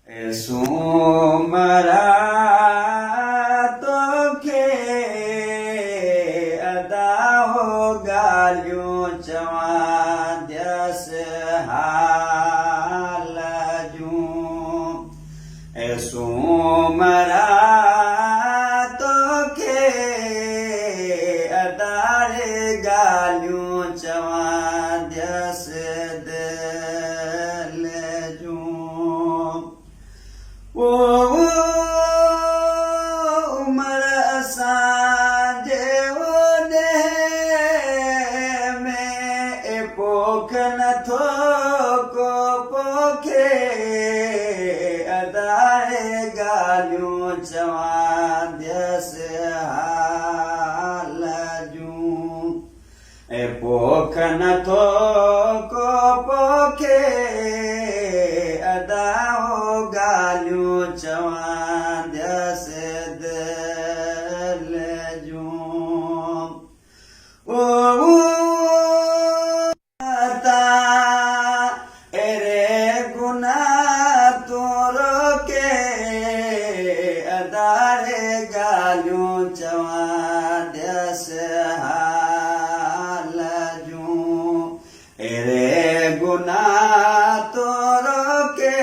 اي سومرا توکي ادا هو ڳالهيون چوان ديس حال جون. اي سومرا توکي ادا ري ڳالهيون چوان ديس دل جون. او عمر اسان جي اوڏي ۾ پوک نٿو ڪو پوکي ادا اي ڳالهيون چوان ديس حال جون. اي پوک نٿو ڪو پوکي ادا او ڳالهيون چوان ديس دل جون. او تان اهڙي گناهه تون روڪي ادا ري ڳالهيون چوان ديس حال جون. اهڙي گناهه تون روڪي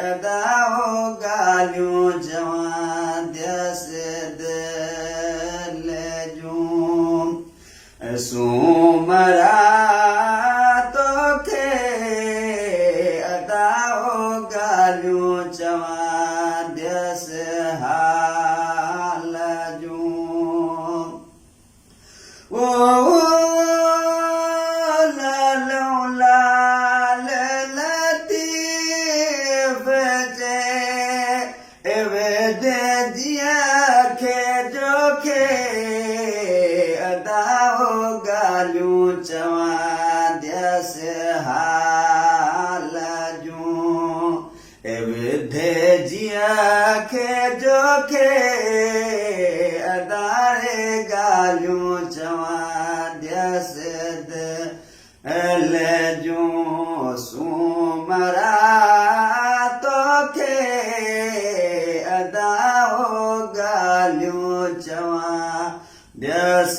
ادا او ڳالهيون چوان ديس دل جون. سومرا توکي ادا او ڳالهيون چوان ديس حال جون. او لالئون لال لطيف چي ويد جيئن کي جوکي ادا او ڳالهيون چوان ديس حال جون. وڌي جيئن کي جوکي ادا ري ڳالهيون چوان ديس دل جون. سومرا توکي ادا او ڳالهيون چوان ديس